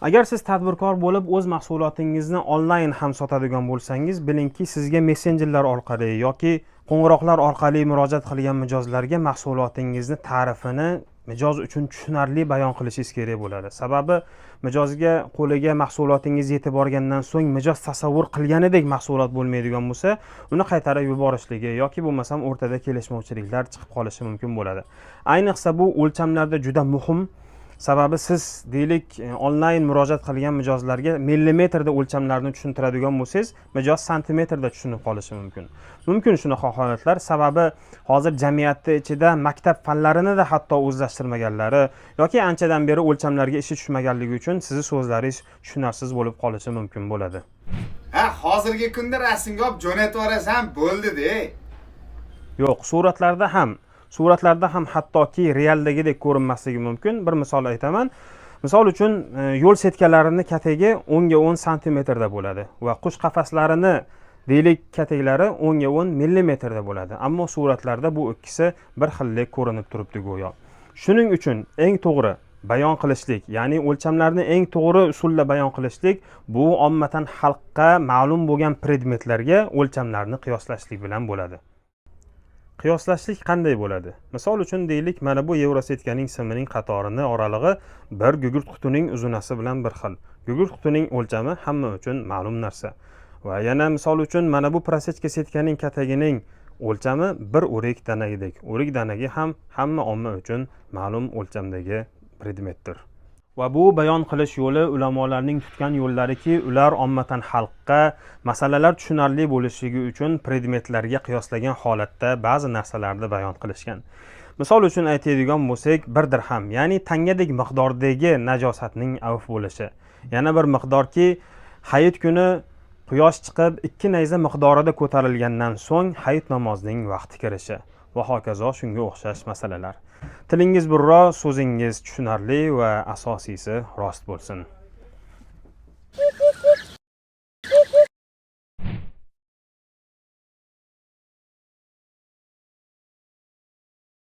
Agar siz tadbirkor bo'lib, o'z mahsulotingizni onlayn ham sotadigan bo'lsangiz, bilingki, sizga messenjerlar orqali yoki qo'ng'iroqlar orqali murojaat qilgan mijozlarga mahsulotingizni ta'rifini mijoz uchun tushunarli bayon qilishingiz kerak bo'ladi. Sababi mijozga qo'liga mahsulotingiz yetib borgandan so'ng mijoz tasavvur qilganidek mahsulot bo'lmaydigan bo'lsa, uni qaytarib yuborishligi yoki bo'lmasam o'rtada kelishmovchiliklar chiqib qolishi mumkin bo'ladi. Ayniqsa bu o'lchamlarda juda muhim. Sababi siz, deylik, onlayn murojaat qilgan mijozlarga millimetrda o'lchamlarni tushuntiradigan bo'lsangiz, mijoz santimetrda tushunib qolishi mumkin. Mumkin shunaqa holatlar. Sababi hozir jamiyatni ichida maktab fanlarini da hatto o'zlashtirmaganlari yoki anchadan beri o'lchamlarga ishi tushmaganligi uchun sizni so'zlaringiz tushunarsiz bo'lib qolishi mumkin bo'ladi. Ha, hozirgi kunda rasmga olib jo'natib yuborasan, bo'ldi-de. Yo'q, suratlarda ham hattoki realdagidek ko'rinmasligi mumkin. Bir misol aytaman. Misol uchun, yo'l setkalarini katagi 10 ga 10 santimetrda bo'ladi va qush qafaslarini, deylik, kataklari 10 ga 10 millimetrda bo'ladi. Ammo suratlarda bu ikkisi bir xildek ko'rinib turibdi go'yo. Shuning uchun eng to'g'ri bayon qilishlik, ya'ni o'lchamlarni eng to'g'ri usulda bayon qilishlik bu ommatan xalqqa ma'lum bo'lgan predmetlarga o'lchamlarni qiyoslashlik bilan bo'ladi. Qiyoslashlik qanday bo'ladi? Misol uchun, deylik, mana bu yevrosetkaning simining qatorini oralig'i bir gugurt qutining uzunasi bilan bir xil. Gugurt qutining o'lchami hamma uchun ma'lum narsa. Va yana, misol uchun, mana bu просечка setkaning katagining o'lchami bir o'rik danagidek. O'rik danagi ham hamma omma uchun ma'lum o'lchamdagi predmetdir. Va bu bayon qilish yo'li ulamolarning tutgan yo'llariki, ular ommatan xalqqa masalalar tushunarli bo'lishligi uchun predmetlarga qiyoslagan holatda ba'zi narsalarni bayon qilishgan. Misol uchun aytadigan bo'lsak, 1 dirham, ya'ni tangadek miqdordagi najosatning avf bo'lishi. Yana bir miqdorki, hayit kuni quyosh chiqib ikki nayza miqdorida ko'tarilgandan so'ng hayit namozining vaqti kirishi va hokazo shunga o'xshash masalalar. Tilingiz burro, so'zingiz tushunarli va asosiysi rost bo'lsin.